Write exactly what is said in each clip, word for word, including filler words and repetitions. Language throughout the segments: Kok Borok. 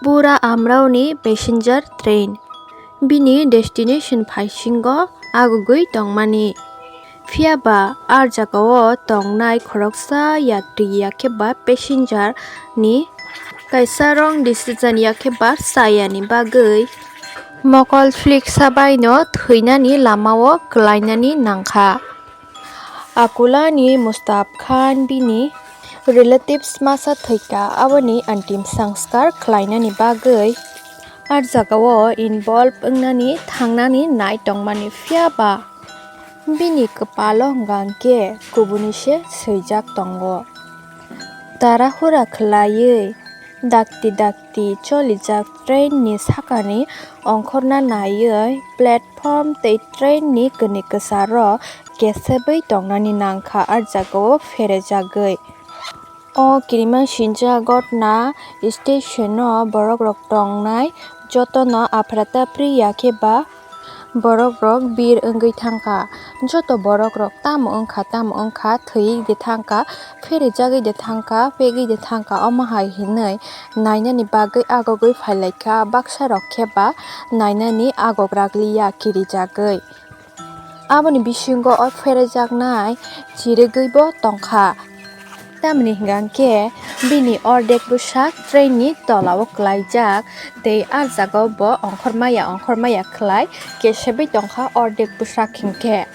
Pura Amraoni passenger train bini destination phaisingo agugwi tongmani. Phiya ba, a jagao tongnai khoroksa yatri ya khe ba passenger ni kaisa wrong decision ya khe ba chayani bagwi mokol phliksa baino thwinani lamao kwlainani nangkha. Akulani Mustaf Khan bini relatives masa thwikha, aboni antim sanskar khlainani bagwi a jagao involve wngnani thangnani nai tongmani, phiya ba bini kwpalo hwnkha hwnkhe kubuni se swijak tongo. Tarahura khlaiwi dakti dakti cholijak train ni sakani ongkhorna naiwi platform tei train ni kwnwi kwcharo kesebwi tongnani nangkha, a jagao pherejagwi. O kirimasingcha gotna station o borok rok tongnai jotono aphra tapri ya khe ba borok rok bir wngwi thangkha. Joto borok rok tamo wngkha, tamo wngkha, thwiwi de thangkha, pherejagwi de thangkha, pegwi de thangkha, omo hai hinwi nainani bagwi agogwi phailaikha. Baksa rok khe ba nainani agok rakliya kirijagwi. Aboni bisingo o pherejaknai chirigwi bo tongkha. Tamni hwnkha hwnkhe bini ordek bwsak train ni tola o kwlaijak tei a jagao bo ongkhormaya ongkhormaya khlai kesebwi tongkha ordek bwsak hinkhe.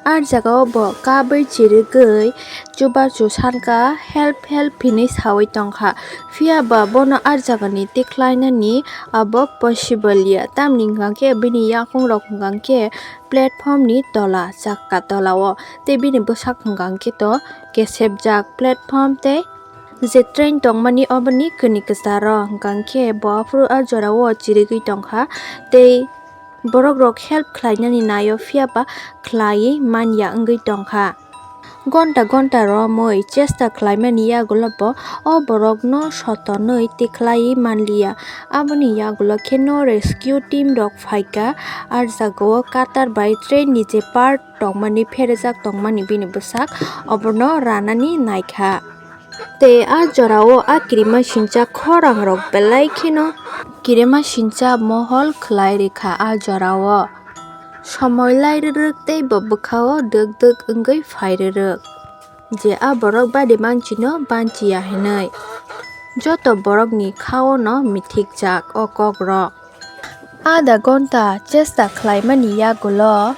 A jagao bo kabwi chirigwi chubachu sankha, "Help, help," hinwi sawi tongkha. Phiya ba bono a jagani tikhlainani abo possible ya. Tamni hwnkha khe bini yakung rok hwnkha khe platform ni tola, chakka tola o, tei bini bwsak hwnkha khe to kesepjak platform tei je train tongmani oboni kwnwi kwcharo hwnkha khe bo aphuru a jorao chirigwi tongkha tei borok rok help khlainani naio, phiya ba khlaiwi manya wngwi tongkha. Gonta gonta romwi chesta khlaimani yagulo bo o borokno sotonwi tikhlaiwi manliya. Aboni yagulo kheno rescue team rok phaikha, a jagao cutter bai train ni je part tongmani, pherejak tongmani bini bwsak obono ranani naikha. Tei a jorao a kirimasingcha khorang rok belai kheno kirimasingcha mohol khlai rikha a jorao. Somoi lai rwrwk tei bo bwkhao dwk dwk wngwi phai rwrwk. Je a borok bade manchino banchiya hinwi. Joto borokni khaono mithikjak o kokrok. Adha gonta chesta khlaimani yagulo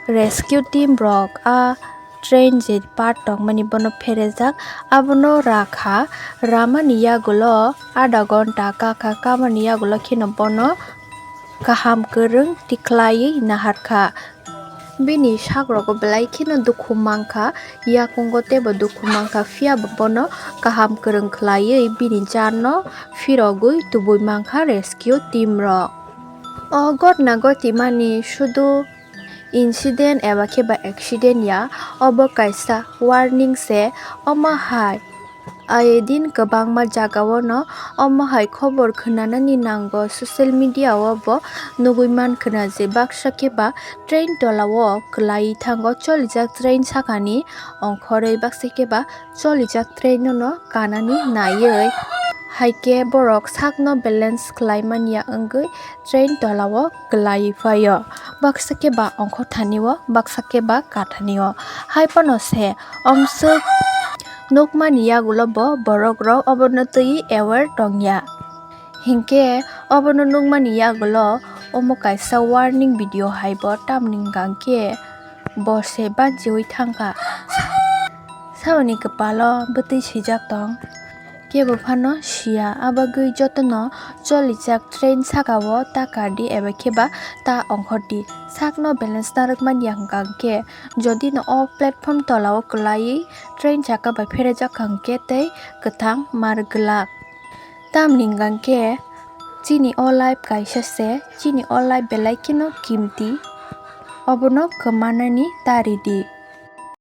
rescue team rok a train je part tongmani bono pherejak, abono rakha, ramani yagulo adha gonta kakha kamani yagulo kheno bono kaham kwrwng tikhlaiwi naharkha. Bini sakrogo belai kheno dukhu mankha, yakungo teibo dukhu mankha, phiya bo bono kaham kwrwng khlaiwi bini janno phirogwi tubui mankha rescue team rok. O gotna gotimani sudu incident eba khe ba accident ya, obo kaisa warning se. Omo hai aye din kwbangma jagao no omo hai khobor khwnanani nango, social media o bo nugui man khwna je baksa khe ba train tola o kwlai thango cholijak train sakani ongkhorwi, baksa khe ba cholijak train no no kanani naiwi, hai khe borok sakno balance khlai manya wngwi train tola o kwlai phaio, baksa khe ba ongkhor thani o, baksa khe ba kathani o. Hai phano se omswk nukmani yagulo bo borok rok obono twi aware tongya. Hinkhe obono nukmani yagulo omo kaisa warning video hai bo, tamni hwnkha khe bo se banchiwi thangkha. Saboni kwpalo bwtwi swijak tong. Kebo phano siya, abagwi jotono cholijak train sakao ta kardi eba khe ba ta ongkhordi. Sakno balance narwkmani ya hwnkha hwnkhe, jodi no o platform tolao kwlaiwi train saka bai pherejak hwnkhe tei kwthang mar glak. Tamni hwnkha hwnkhe chini o life kaisa se, chini o life belai kheno kimti, obono kwmanani ta ridi.